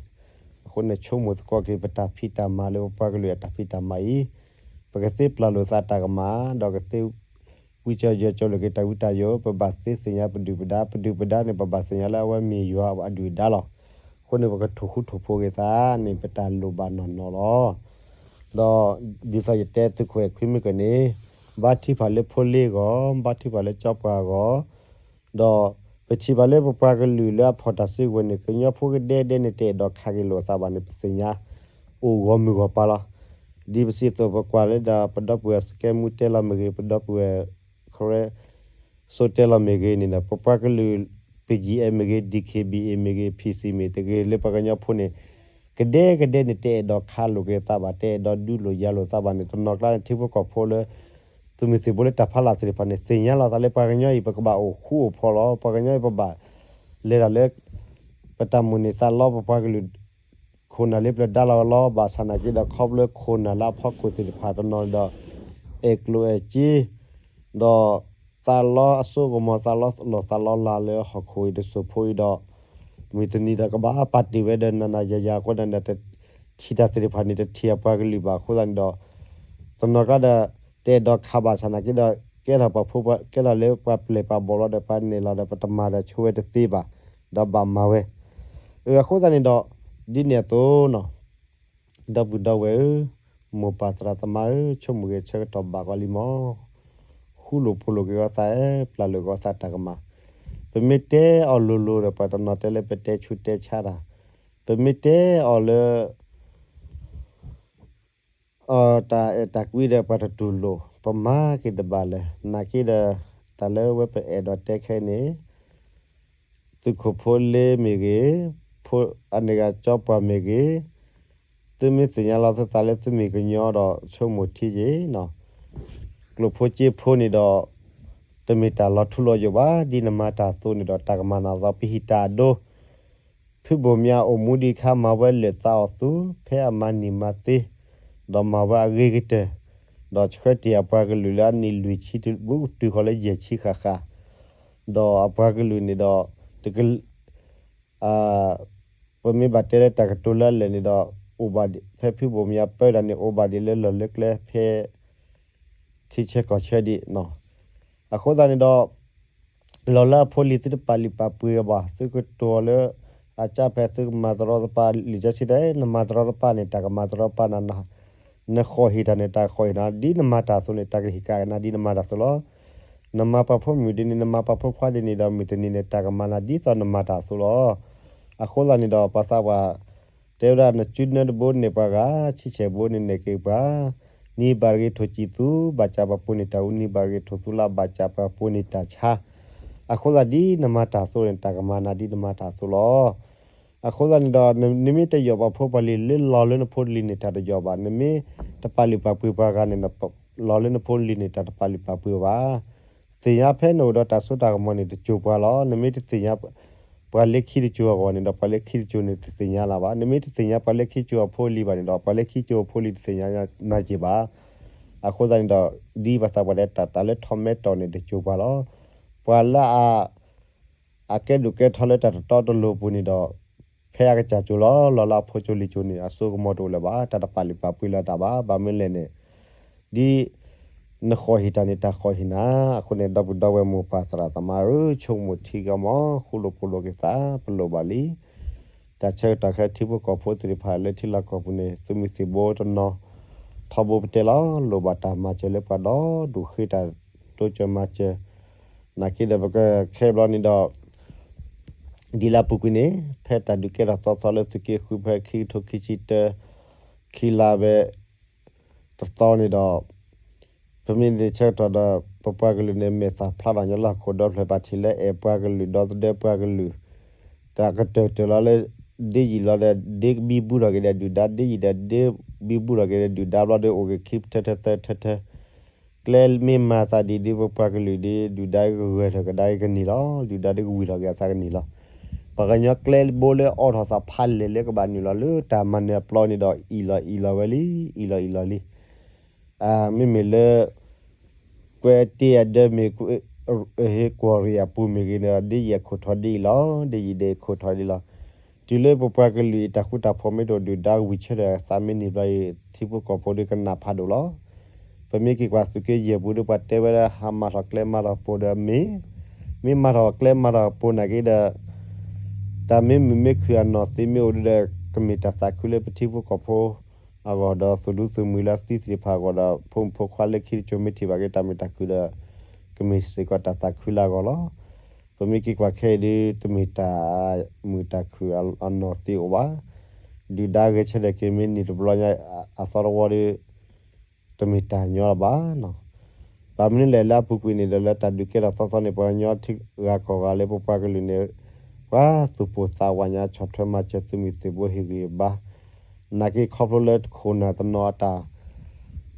အဃိန့ၣ် ဆိကမိၣ်သကိးက့ၤပတၢ်ဖံးတၢ်မၤလၢပပှၤကလုာ်အတၢ်ဖံးတၢ်မၤအံၤ, ပကသ့ပျၢ်လိာ်သးတၢ်ကမၣ်, ဒီးကသ့ ဝံကၠီယၢၤကၠီလိာ်က့ၤတၢ်ဝံတၢ်ယိာ်, ပဘၣ်သ့သ့ၣ်ညါပဒုၣ်ပဒါ, ပဒုၣ်ပဒါန့ၣ် ပဘၣ်သ့ၣ်ညါလၢအဝဲမ့ၢ်ယွၤအဒုၣ်အဒါလီၤ. အဃိန့ၣ် ပကထိၣ်ဃူထိၣ်ဖိးက့ၤသးန့ၣ် ပတၢ်လိၣ်ဘၣ်နီၢ်နီၢ်လီၤ. ဒီးဒ်သိးယတဲသုးခိၣ်အဲၣ်ခွံမ့ၢ်ကန့ၣ်, ဘါထုကဖၣ်လၢဖိလ့အဂီၢ်, ဘါထုကဖၣ်လၢကၠီပှၢ်အဂီၢ်, ဒီးပထံၣ်ဘၣ်လၢပပှၤကလုာ်လၢအဖီၣ်တၢ်စုကဝဲၤန့ၣ် ကညီဖိကဒဲကဒဲန့ၣ် တအဲၣ်ဒိးခးက့ၤလိာ်အသးဘၣ်န့ၣ် ပသ့ၣ်ညါ အိၣ်ဂီၢ်မုၢ်ဂီၢ်ပၤလီၤ. ဒ်ပစံးအသိး ပကွၢ်လၢဒၣ် ပဒီပုၢ်ဝဲၢ်စကဲမူတဲလီၤမ့ၢ်ဂ့ၤ, ပဒီပုၢ်ဝဲၢ် ခရဲစိတဲလီၤမ့ၢ်ဂ့ၤန့ၣ်ဒီး ပပှၤကလုာ် ပယံၤအဲၣ်မ့ၢ်ဂ့ၤ, ဒံၣ်ခ့ၣ်ဘံၣ်အ့ၣ်မ့ၢ်ဂ့ၤ, ဖံၣ်စံၣ်မ့ၢ်တဂ့ၤ လၢပှၤကညီဖိန့ၣ် ကဒဲကဒဲန့ၣ် တအဲၣ်ဒိးခးလိာ်က့ၤသးဘၣ်, တအဲၣ်ဒိးဒုးလိာ်ယၤလိာ်သးဘၣ်န့ၣ် တနီၤကျါန့ၣ် ထံဖိကီၢ်ဖိလၢ သုးမုၢ်သံၣ်ဘိလၢတၢ်ဖးလၢ်သ့ၣ်တဖၣ်န့ၣ် သ့ၣ်ညါလီၤသးလၢပှၤကညီအံၤ ပကဘၣ်အိၣ်ဃူအိၣ်ဖိးလီၤ. ပှၤကညီအံၤ ပဘၣ်လဲၤတၢ်လၢ ပတၢ်မိၣ်န့ၢ်သးလီ ပပှၤကလုာ် ခိၣ်နၢ်လၢပျၢၤဒါလီၤဝဲလီၤ. ဘၣ်ဆၣ်နာ်က့ဒီး ခီဖျိခိၣ်နၢ်လၢအဖီခိၣ်သ့ၣ်တဖၣ်တနီၤန့ၣ်ဒီး အဲၣ်ကျိၣ်အဲၣ်စ့ ဒီးသးလီအစိကမီၤ သးလီလီၢ်သးလီလၤလၢဟီၣ်ခိၣ်အံၤတစိၢ်ဖိအံၤဒီး မုၢ်တနံၤဒီးကဘၣ်ပာ်တ့ၢ်ဝဲဒီးနၤနၤယၤယၤအဃိန့ၣ်ဒီး ထံၣ်တၢ်သ့ၣ်တဖၣ်န့ၣ် တထံၣ်အပှၤကလုာ်ဘၣ်အဃိသတးန့ၣ်ဒီး တနီၤကျါဒီး တအဲၣ်ဒိးခးဘၣ်ဆၣ်နာ်က့ဒီး ကဲထီၣ်ပှၤဖိ ကဲထီၣ်လၢပှၤပျဲၢ်ပှၤဘီၣ်လီၤဒီး ပှၤနဲၣ်လီၤဒီး ပတမၤဒီးဆိဝဲတသ့ဘၣ်, ဒီးဘၣ်မၤဝဲ. အဃိသတးန့ၣ်ဒီး ဒ်န့ၣ်အသိးနီၤ ဒီပုၢ်ဒီဝဲၢ်ဧၢ, မိၢ်ပၢ်သရၣ်သမါဧၢ, ဆိကမိၣ်ဂ့ၤဆၢကတီၢ်ဘၣ်ကီးလံမီၢ်, ဃူလိာ်ဖိးလိာ်က့ၤအသး, ပျၢ်လိာ်က့ၤအသးတၢ်ကမၣ်, ပမ့ၢ်တဲအီၤလိၤလိၤဒီး ပှၤတနီၤတဲလၢပတဲဆူးတဲဆါတၢ်, ပမ့ၢ်တဲအီၤလၢ တၢ်အဲၣ်တၢ်ကွံဒီး ပှၤတတူၢ်လိာ်, ပမၤက့ၤတဘၣ်လၢၤ, နာ်က့ဒီး တၢ်လၢဝဲပအဲၣ်ဒိးတဲခဲအံၤန့ၣ် သုးခိၣ်ဖိလ့မ့ၢ်ဂ့ၤ, ဖိအန့ၣ်ဂ့ၤကၠီပှၢ်မ့ၢ်ဂ့ၤ, သုမ့ၢ်သ့ၣ်ညါလီၤသုသးလၢသုမ့ၢ်ကညီဒီး ဆိကမိၣ်ထံက့ၤနီၤ, ကျိၣ်ဖိစ့ဖိန့ၣ်ဒီး တမ့ၢ်တၢ်လီၤထူလီၤယိာ်ဘၣ်. ဒ်နမၤတၢ်အသိးန့ၣ်ဒီး တၢ်ကမၤနၤသီ ပဟံးတၢ်အဒိ ဖုဘိၣ်မၠါအိၣ်မူဒံးခါ မၤဝဲလၢာ်သးအီၤသူ ဖဲအမၤနံၣ်မၤသ့, ဒီးမၤဝဲအဂ့ၤကတၢၢ်, ဒီးဆှၢတ့ၢ်အပှၤကလုာ်လၢအနံၣ်လွံၢ်ဆံ ဘူးတုၤဃီၤလၢယဲၢ်ဆံဃၣ်ဃၣ်, ဒီးအပှၤကလုာ်န့ၣ်ဒီး တက ပမ့ၢ်ဘၣ်တဲလၢတၢ်ကတိၤလၢအလၢာ်န့ၣ်ဒီး အိၣ်ဘၣ်ဒ် ဖဲဖုဘိၣ်မၠါပၢတၢ်န့ၣ် အိၣ်ဘၣ်ဒ်လၢလီၢ်လၢကျဲဖဲ ထံဆၢကီၢ်ဆၢဒံးနီၤ. အဃိသတးန့ၣ်ဒီး လီၤလၢအဖိလံၤ သုတပာ်လုၢ်ပာ်ပှ့ၤအီၤဘၣ်, သုကတိၤလၢ အကၢ်ဖဲသုကမၤတရီတပါ လံာ်စီဆှံတဲ နမၤတရီတပါန့ၣ် တၢ်ကမၤတရီတပါနၤ, နဃီၣ်ဟ့ၣ်တၢ်န့ၣ် တၢ်ကဃီၣ်ဟ့ၣ်နၤ, ဒ်နမၤတၢ်အသိးန့ၣ် တၢ်ကဟ့ၣ်ကနၤဒ်နမၤတၢ်အသိးလီၤ. နမၤပှၤဖိမုၣ်ဒ်န့ၣ် နမၤပှၤဖိခွါဒ်န့ၣ်ဒီး မုၢ်တနံၤန့ၣ် တၢ်ကမၤနၤဒ်သိးနမၤတၢ်အသိးလီၤ. အဃိသတးန့ၣ်ဒီး ပှၤသးပှၢ် တဲဝဲဒၣ် နစုနၢတဘိန့ၢ်ပှၤဂၤ, ဆံဆဲၣ်ဘိန့ၣ်နဲၣ်က့ၤပှၤ, နံၤဘၣ်တဂ့ၤထိၣ်စံၣ်သူ, ဘၣ်စၢ်ပှၤပိာ်န့ၢ်တၢ်အူ, နံၤဘၣ်တဂ့ၤထိၣ်သူလါ, ဘၣ်စၢ်ပှၤပိာ်န့ၢ်တၢ်ဆါ, အဃိသတးဒ်နမၤတၢ်အသိးန့ၣ် တၢ်ကမၤနၤဒ်နမၤတၢ်အသိးလီၤ. အဃိသတးန့ၣ်ဒီး နမ့ၢ်တယိးပှၤဖိပှၤလံၤ လၢလီၤလၢနဖိလံၤန့ၣ် တၢ်တယိးဘၣ်, နမ့ၢ်တပာ်လုၢ်ပာ်ပှ့ၤပှၤဂၤန့ၣ် လီၤလၢနဖိလံၤန့ၣ် တၢ်တပာ်လုၢ်ပာ်ပှ့ၤဘၣ်. သ့ၣ်ညါဖဲနအိၣ်ဒီးတၢ်စိတၢ်ကမီၤန့ၣ် တစိၤပှၤလီၤ. နမ့ၢ်တသ့ၣ်ညါ ပှၤလၢခံတစိၤအဂီၢ်န့ၣ်ဒီး ပှၤလၢခံတစိၤန့ၣ် တသ့ၣ်ညါနၤဘၣ်. နမ့ၢ်တသ့ၣ်ညါပှၤလၢခံတစိၤအဖိအလံၤဘၣ်န့ၣ်ဒီး ပှၤလၢခံတစိၤအဖိအလံၤတသ့ၣ်ညါနၤက့ၤဘၣ်. အဃိသတးန့ၣ်ဒီး ဒ်ပှၤသးပှၢ်တဲတၢ် တၢ်လၢထီၣ်မဲာ်တီၢ်န့ၣ် တစိၤပှၤလီၤ. ပှၤလၢအ အကဲဒိၣ်ကဲထီလၢတၢ်တတီတလိၤပူၤန့ၣ်ဒီး ဖဲအကစၢ်စိၤလီၤ. လီၤလၢအဖိစိၤလံၤစိၤန့ၣ် အစိကမီၤတအိၣ်လၢၤဘၣ်. တၢ်တပာ်လုၢ်ပာ်ပှ့ၤလၢၤတၢ်ဘၣ်. ဘၣ်မနုၤလဲၣ်န့ၣ် ဒ်နဃီၣ်ဟ့ၣ်တၢ်န့ၣ် တၢ်ဃီၣ်ဟ့ၣ်နၤ. အဃိန့ၣ် ဒီပုၢ်ဒီဝဲၢ်မိၢ်ပၢ်သရၣ်သမါဧၢ, ဆိကမိၣ်ထံကီမီၤ, ဃူလိာ်ဖိးလိာ်က့ၤသး ပလိၣ်ဘၣ်လံ. တၢ်ဆၢကတီၢ်ခဲထံဖိကီၢ်ဖိသ့ၣ်တဖၣ်လၢထံလီၢ်ကီၢ်ပူၤန့ၣ် သုးမုၢ်သံၣ်ဘိတနီၤ ထီဘိပတဲလီၤ. လိၣ်ဘၣ်တၢ်မၤစၢၤလၢပှၤဒီဒူၣ်ဃ့တၢ်တိစၢၤမၤစၢၤ နာ်က့ဒီးပကခဲဘျီန့ၣ်ဒီး ဒ်လၢအပူၤကွံာ်န့ၣ် ဖဲတၢ်ဒုးကဲထီၣ်သီသီလၢသုးက့ဃု ဖဲခံကထိခံဆံတၢ ခံလါဝဲ တသီန့ၣ်ဒီး ပမ့ၢ်န့ၣ်ဆၢကတီၢ်ဒီး ပပှၤကလုာ်န့ၣ် မဲာ်သၣ်ဖျါထီၣ်ညီလၢဟီၣ်ခိၣ်ဒီဖျၢၣ် ပှၤထံၣ်လၢအဲၣ်ပှၤကလုာ်ဒီသဒၢပှၤကလုာ် တၢ်ကတၢၢ်တၢၢ်လီၤလၢ ဒ့ယံာ်လီၤဒီး ဒ့ကဘံဘူထီၣ်က့ၤဒီးဒုၣ်ဒါ ဒ့ယံာ်ဒီးဒ့ဘံဘူထီၣ်က့ၤဒီးဒုၣ်ဒါဘျီဒီး အိၣ်က့ၤခံထၢထၢသၢထၢထၢ ကျဲမ့ၢ်မၤသးဒ်ဒ်ပပှၤကလုာ်ဒ် ဒုၣ်ဒါကဂၢၢ်ထီၣ်ကဒါကန့ၢ်လီၤ. ဒုၣ်ဒါဒ်ကဝံၤထီၣ်က့ၤအသးကန့ၢ်လီၤ. ပှၤကညီကျဲဘိလၢအီထီၣ်သးဖးလဲၢ်လၢကဘၣ်နုာ်လီၤလၢတၢ်မၤနၢၤအပျီန့ၣ်ဒီး အံၣ်လီၤအံၣ်လီၤဝဲလံ အံၣ်လီၤအံၣ်လီၤလံ. မ့မ့ၢ်လၢ ကွဲတ့ၢ်အဒၢမ့ၢ် ဟ့ၣ်ကွီၢ်ရ့ၣ်အပူၤမ့ၢ်ဂ့ၤန့ၣ်ဒီး ဒ့ယံာ်အခိၣ်ထီၣ်ဒ်အံၤလီၤ. ဒ့ယံာ်ဒ့အခိၣ်ထီၣ်ဒ်လီၤ. တုၤလၢပပှၤကလုာ်အံၤတၢ်ဃူတၢ်ဖိးမ့ၢ်တအိၣ် ဒုၣ်ဒါဝံၤဆၢထၢၣ်အသးမ့ၢ်န့ၢ်ဘျီအံၤ ထံဖိကီၢ်ဖိဒီးကနၣ်ဖးဒိၣ်လီၤ. ပမ့ၢ်က့ၤကွၢ်သုးက့ယဲၢ်ပူၤဒီးပှၤတဲဝဲဒၣ် ဟးမၤထီၣ်ကျဲမၤထီၣ်ပိာ်ဒီးမ့ၢ် မ့ၢ်မၤထီၣ်ကျဲမၤထီၣ်ပိာ်နာ်က့ဒီး တၢ်မ့ၢ်မုာ်မ့ၢ်ခုၣ်အနီၢ်သံမ့ၢ်အိၣ်ဒီး ကမ့ၢ်တၢ်သးခုလၢပထံဖိကီၢ်ဖိအဂီၢ်ဒီး သုးဒူသုးမုၢ်လၢအသံသ့ၣ်တဖၣ်အဂီၢ်ဒီး ဖိမုၣ်ဖိခွါလၢခံတစိၤမ့ၢ်ထံၣ်ဘၣ်က့ၤတၢ်မုာ်တၢ်ခုၣ်ဒီး ကမ့ၢ်စ့ၢ်ကီးတၢ်သးခုလၢအဂီၢ်လီၤ. ပမ့ၢ်က့ၤကွၢ်ခဲအံၤဒီး တမ့ၢ်တၢ်မုာ်တၢ်ခုၣ်အနီၢ်သံအိၣ်ဘၣ်. ဒုၣ်ဒါဂဲၤဆၢထၢၣ်က့ၤမ့ၢ်န့ၢ်တဘျီညါ အသီတဝီဒီး တမ့ၢ်တၢ်ညီလၢၤဘၣ်. ဘၣ်မနုၤလဲၣ်လၢအပူၤကွံာ်န့ၣ်ဒီး လၢတၢ်ဒုးကဲထီၣ်သီသီန့ၣ် ပှၤကညီထံဂၤကီၢ်ဂၤလၢပပှၤကလုာ်န့ၣ် ပှၤသူၣ်ပိၢ်သးဝးညါ ဆီၣ်ထွဲမၤစၢၤသုးမုၢ်သံၣ်ဘိဟ့ၣ်ဂံၢ်ဘါ နာ်က့ခီဖျိလၢတခိၣ်နၢ်တနီၤအတၢ်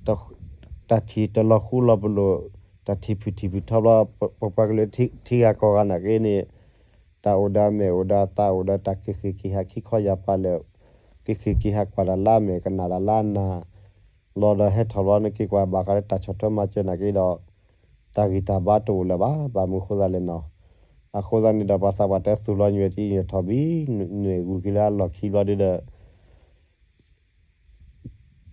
တၢ်ထံၣ်တလီၤဃူလီၤပလိာ် တၢ်ထံၣ်ဖုၣ်ထံၣ်ဖုၣ်ထီဘျီ ပပှၤကလုာ်ထံဂၤကီၢ်ဂၤနာ်က့န့ၣ် တၢ်အိၣ်ဒီးအမဲာ်အိၣ်ဒီးအသးအိၣ်ဒီးတၢ်က့ၤဃ့ၢ်က့ၤဟးခံခီယာ်ပာ်လၢာ် က့ၤဃ့ၢ်က့ၤဟးကွၢ်တၢ်လၢအမဲာ်ကနၣ်တၢ်လၢအနၢ် လီၤဒီးဟဲထီၣ်ဘျီန့ၣ်က့ၤကွၢ်ဘၣ်ဃးလၢတၢ်ဆီၣ်ထွဲမၤစၢၤနာ်က့ဒီး တၢ်ဂံၢ်တၢ်ဘါတအိၣ်လၢၤဘၣ်. ဘၣ်မနုၤအဃိသတးလဲၣ်နီၤ. အဃိသတးန့ၣ်ဒီး ပှၤသးပှၢ်တဲသူၣ်လီၤညွဲၣ်တံၢ်ညွဲၣ်ထီၣ်ဘံ နွဲၣ်ဂုၤက့ၤလၢအလီၢ်ခံဘျီဒီး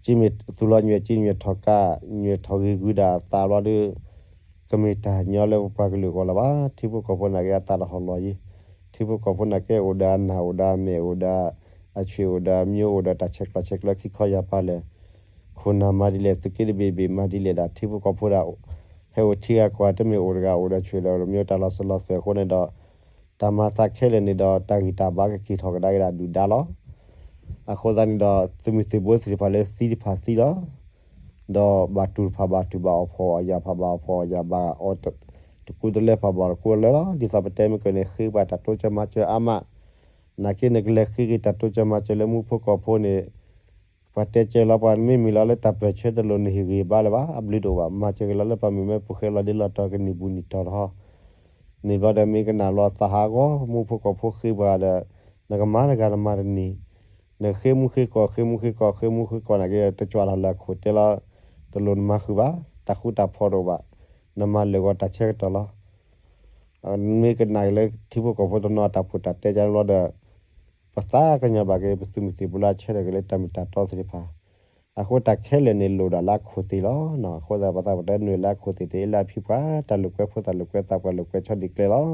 ကၠံၣ်မ့ၢ်သူလီၤညွဲၣ်ကၠံၣ် ညွဲၣ်ထီၣ်ကၢ် ညွဲၣ်ထီၣ်ဂ့ၤကွံာ်ဒၣ်အသးဘျီဒီး ကမ့ၢ်တၢ်ညီလၢပပှၤကလုာ်အဂီၢ်လၢၤဘၣ်. ထံဖိကီၢ်ဖိနာ်က့အသးတဟီၣ်လီၤယံၤ, ထံဖိကီၢ်ဖိနာ်က့အိၣ်ဒီးအနၢ် အိၣ်ဒီးအမဲာ် အိၣ်ဒီးအဆွေ အိၣ်ဒီးအမျိုး အိၣ်ဒီးတၢ်ဆဲးကျိးဆဲးကျၢခံခီယၢၤပၤလဲၣ်, ခိၣ်နၢ်မၤဒ်လဲၣ် သုးက့တဘ့ၣ်ဘ့ၣ်မၤဒ်လဲၣ်ဒၣ် ထံဖိကီၢ်ဖိဒၣ် ဟဲအိၣ်ထံဂၤကီၢ်ဂၤ တမ့ၢ်အိၣ်တဂၤ အိၣ်ဒီးဆွေဒီးမျိုး တၢ်လီၤစိၤလီၤသွဲၣ်အဃိန့ၣ်ဒီး တၢ်မၤသးခဲလၢာ်န့ၣ်ဒီး တၢ်ဂံၢ်တၢ်ဘါကက့ၤထီၣ်ကဒါက့ၤဒၣ်ဒုၣ်ဒါလီၤ. အဃိသတးန့ၣ်ဒီး သုးမုၢ်သံၣ်ဘိသ့ၣ်တဖၣ်လၢသံတဖၣ်သံလီၤ. ဒီးဘၣ်တူၢ်တဖၣ်ဘၣ်တူၢ် ဘၣ်အီၣ်ဖှီၣ်အီၣ်ယာ်တဖၣ်ဘၣ်အီၣ်ဖှီၣ်အီၣ်ယာ် ဘၣ်အီၣ်တကူတလၢတဖၣ်ဘၣ်အီၣ်တကူတလၢလီၤ. ဒ်သိးပတဲမ့ၢ်ကၢၢ်န့ၣ် ဃ့ပှၤတၢ်တိစၢၤမၤစၢၤအါမး, နာ်က့နကလဲၤဃ့က့ၤတၢ်တိစၢၤမၤစၢၤလၢမူဖိကီၢ်ဖိန့ၣ် ပှၤတဲစၢၤလီၤပှၤ မ့မ့ၢ်လီၤလၢတၢ်ပၢၢ်ဆၢတလိၣ်နဟ့ၣ်ဂံၢ်ဘါလၢၤဘၣ် အဘျုးတအိၣ်ဘၣ် မၤစၢၤက့ၤလီၤလၢပှၤမုၢ်မ့ၢ်ပူၤဃဲလီၤဒ့လီၤတီၤကနံၣ်ပူၤနံၣ်တီၤတဟီ န့ၣ်ဘျီဒီးမ့ၢ်ကနၣ်လီၤသးဟးဂီၤ မူဖိကီၢ်ဖိဃ့ပှၤဒီး နကမၤတဂၤနမၤတန့ၢ်, နဃ့မူဃ့ကီၢ် ဃ့မူဃ့ကီၢ်ဃ့မူဃ့ကီၢ်နာ်က့ တကွၢ်လီၤလၢအခိၣ်တဲလီၤ, တလိၣ်နမၤဃုာ်ဘၣ်, တၢ်ဃူတၢ်ဖိးတအိၣ်ဘၣ်, နမၤလၢာ်ဂီၤတၢ်ဆၢကတီၢ်လီၤ. မ့ၢ်ကနၣ်က့ၤလၢထံဖိကီၢ်ဖိတနီၤအတၢ်ဖှိၣ်တၢ်တဲကၢန့ၣ်ဘျီဒီး ပသးကညီၤဘၣ်က့ၤ ပသုးမုၢ်သံၣ်ဘိလၢအဆၢထၢၣ်က့ၤလၢတၢ်မ့ၢ်တၢ်တီသ့ၣ်တဖၣ်, အဃိတၢ်ခဲလၢာ်န့ၣ်လိၣ်ဒၣ်လၢအခိၣ်သ့ၣ်လီၤ. အဃိသတးပသးပတဲနုာ်လၢအခိၣ်သ့ၣ်တအ့ၣ်လၢ အဖံပှၤတၢ်လိာ်ကွဲဖိသၣ်လိာ်ကွဲသးပှၢ်လိာ်ကွဲဆီဒံၣ်ကျဲလီၤ.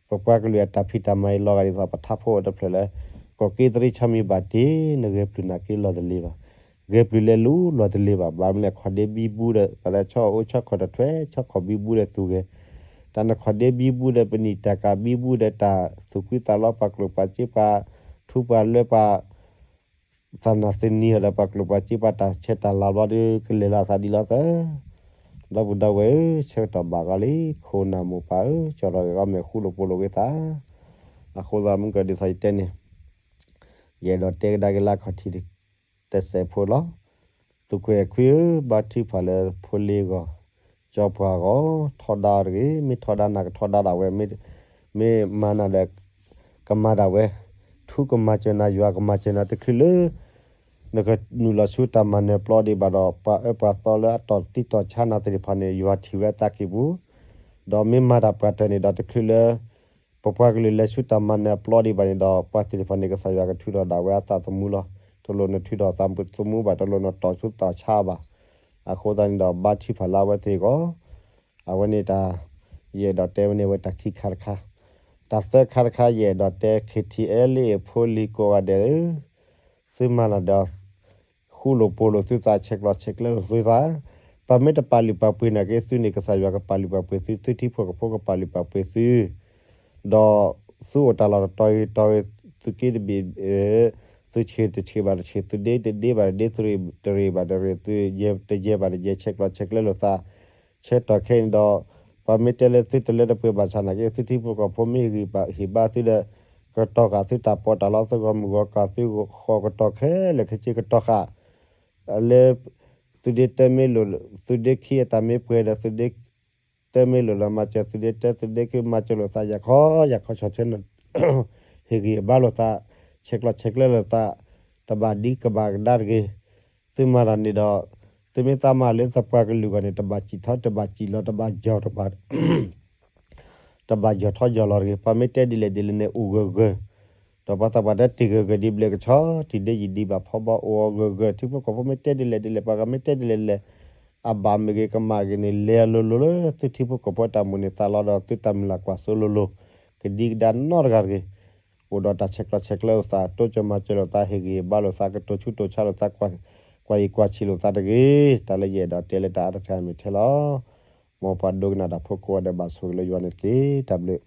ပပှၤကလုာ်အတၢ်ဖံးတၢ်မၤအံၤလီၤဂာ်ဒ်သိးပထါဖိအိၣ်တဖျၢၣ်လၢ ကီၢ်က့သရံဆၢမံၤဘၣ်တ့ၢ် နဂဲၤပျုၢ်နာ်က့လီၤတလ့ၤဘၣ်. ဂဲၤပျုၢ်လဲၤလူၤလီၤတလ့ၤဘၣ်. ဘၣ်မနုၤလဲၣ် ခီၣ်ဒ့ဘံဘူဒီး ပှၤလၢဆီအိၣ်ဆီခီၣ်တထွဲ ဆီခီၣ်ဘံဘူဒီးသူၣ်ဂဲၤ, တၢ်နခီၣ်ဒ့ဘံဘူဒီး ပနံၣ်တၢ်ကၢ်ဘံဘူဒီးတၢ်သူၣ်ဖှံသးလီပှၤကျိၣ်ပှၤစ့ပှၤထူပှၤလၢပှၤ သးနၢ်သနံၤအီၤဒီးပှၤကျိၣ်ပှၤစ့ပှၤတၢ်ဆဲးတၢ်လၤဘျီဒီး ကလဲၤလီၤအသးဒ်လီၤသၢ ဒီပုၢ်ဒီဝဲၢ်ဧၢ, ဆၢကတီၢ်ဘၣ်ဂီၤလံ ခိၣ်နၢ်မိၢ်ပၢ်ဧၢ, ကၠီထီၣ်ဂဲၤဂီၤမဲာ်ဃူလိာ်ဖိးလိာ်က့ၤသး. အဃိသတးမုၢ်ကၢၢ်ဒ်သိးယတဲန့ၣ်, ယအဲၣ်ဒိးတဲကဒါက့ၤလၢအခီၣ်ထံးတစဲးဖိလီၤ. သုးကွဲးခွံဧၢ, ဘါထုကဖၣ်လၢဖိလ့အဂီၢ်, ကၠီပှၢ်အဂီၢ်, ထီဒါအီၤတဂ့ၤ, မ့ၢ်ထီဒါနၤကထီဒါဒၣ်ဝဲ, မ့ၢ်မၤနၤဒီး ကမၤဒၣ်ဝဲ, ထူကမၤစၢၤနၤ ယွၤကမၤစၢၤနၤ တချုးလၢ နကနုာ်လီၤဆူတၢ်မၤနၢၤပျီဒံးဘၣ်ဒီး ပှၤအၢပှၤသီလၢအတီၢ်တံၢ်တီၢ်ဆါနၤသ့ၣ်တဖၣ်န့ၣ် ယွၤထံၣ်ဝဲအသးကံၢ်ပူၤ, ဒီးမ့ၢ်မၤတၢ်ပှၤတၢၢ်န့ၣ်ဒီး တချုးလၢ ပပှၤကလုာ်လဲၤဆူတၢ်မၤနၢၤအပျီဒံးဘၣ်န့ၣ်ဒီး ပှၤသ့ၣ်တဖၣ်န့ၣ် ကစၢ်ယွၤကထုးထီၣ်ဒၣ်ဝဲအသးသမူလီၤ. တလိၣ်နထုးထီၣ်သးသမူဘၣ်, တလိၣ်နတီၢ်ဆူတီၢ်ဆါဘၣ်. အဃိသတးန့ၣ်ဒီး ဘါထုကဖၣ်လၢအဝဲသ့ၣ်အဂီၢ်, အဝဲန့ၣ်တၢ် ယအဲၣ်ဒိးတဲဝဲန့ၣ် အဝဲတၢ်ခံခါတခါ, တၢ်သၢခါတခါ ယအဲၣ်ဒိးတဲ KTLA ဖိလံၤကိးဂၤဒဲးဧၢ, သုမၤနၤဒီး ဃူလိာ်ဖိးလိာ်သုသး ဆဲးကျိးဆဲးကျၢလိာ်သုသး, ပမ့ၢ်တပာ်လုၢ်ပာ်ပှ့ၤနာ်က့ သုန့ၣ် ကစၢ်ယွၤကပာ်လုၢ်ပာ်ပှ့ၤသု, သုထံဖိကီၢ်ဖိကပာ်လုၢ်ပာ်ပှ့ၤသု, ဒီးသုအိၣ်တၢ်လီၢ်တတီၤဂ့ၤတီၤဂ့ၤ, သုးက့တဘ့ၣ် သုဆံးတဆံးဘၣ်တဆံး, သုဒ့တဒ့ဘၣ်တဒ့, သုရ့ၣ်တရ့ၣ်ဘၣ်တရ့ၣ်, သုယဲၢ်တယဲၢ်ဘၣ်တယဲၢ်, ဆဲးကျိးဆဲးကျၢလိာ်သး, ဆၢကတီၢ်ခဲအံၤန့ၣ်ဒီး ပမ့ၢ်တဲလၢသုတလၢတပှဲၤဘၣ်ဆၣ်နာ်က့ သုထံဖိကီၢ်ဖိမ့ၢ်ဟ့ၣ်ဘါသုဒီး ကတီၤဃာ်သုတၢ်ပီးတၢ်လီ သုဂီၢ်မုၢ်ဂီၢ်ကီၢ် သုဃီၤကတီၤခဲလၢာ်ခဲဆ့ ကတီၤဃာ် လၢ သုးဒ့တၢမ့ၢ်လိာ်, သုးဒ့ခံအတၢ်မ့ၢ်ပှဲၤဒီး သုးဒ့တၢမ့ၢ်လိာ်လၢမၤစၢၤ သုးဒ့တၢ သုးဒ့ခံမၤစၢၤလိာ်သး ယၤခီယၤခီဆီၣ်ထွဲ ဟ့ၣ်ဂံၢ်ဟ့ၣ်ဘါလိာ်သး, ဆဲးကျိးဆဲးကျၢလိာ်သး, တဘၣ်ဒံးကဘၣ်ကဒါတဂ့ၤ. သုမၤတၢ်န့ၣ်ဒီး သုမ့ၢ်သးမၤလၢသပှၢ်ကလုာ်ဂီၢ်န့ၣ် တဘၣ်စံၣ်ထီၣ် တဘၣ်စံၣ်လီၤ တဘၣ်ယီၢ် တဘၣ် တဘၣ်ယီၢ်ထီၣ်ယီၢ်လီၤတဂ့ၤ. ပှၤမ့ၢ်တဲဒ်လဲၣ်ဒ်လဲၣ်န့ၣ် အိၣ်ဂၢၢ်ဂၢၢ်, ဒီးပှၤသးပှၢ်တဲတ့ၢ်ဂၢၢ်ဂၢၢ်ဒ်ဘျဲၣ်ကဆီ တံၢ်ဒ့ယံာ်ဒံးဘၣ်ဖီဘီ အိၣ်အီၤဂၢၢ်ဂၢၢ်. ထံဖိကီၢ်ဖိမ့ၢ်တဲဒ်လဲၣ်ဒ်လဲၣ် ပှၤဂၤမ့ၢ်တဲဒ်လဲၣ်ဒ်လဲၣ် အဘၣ်မ့ၢ်ဂ့ၤကမၣ်ဂ့ၤန့ၣ် လဲၤအလိၤလိၤလၢသုထံဖိကီၢ်ဖိတၢ်မိၣ်န့ၢ်သးလီၤဒီး သုတၢ်မုၢ်လၢ်ကွၢ်စိလိၤလိၤ, ကဒံကဒါနီတဂၤတဂ့ၤ. အိၣ်ဒီးတၢ်ဆဲးကျိးဆဲးကျၢလိာ်သး, တိစၢၤမၤစၢၤလိာ်သး, ဟ့ၣ်ဂံၢ်ဟ့ၣ်ဘါလိာ်သး, ကတိၤဆူးတိၤဆါလိာ်သး, ကွၢ်ယံၤကွၢ်ဆံးလိာ်သးတဂ့ၤ. တၢ်လၢယအဲၣ်ဒိးတဲလၢတၢ်အါတခါမ့ၢ်ထဲလီၤ. မ်ပှၤဒိကနၣ်တၢ်ဖိကိးဂၤဒဲးဘၣ်ဆိၣ်ဂ့ၤလၢယွၤန့ၣ်တက့ၢ်. တၢ်ဘျုး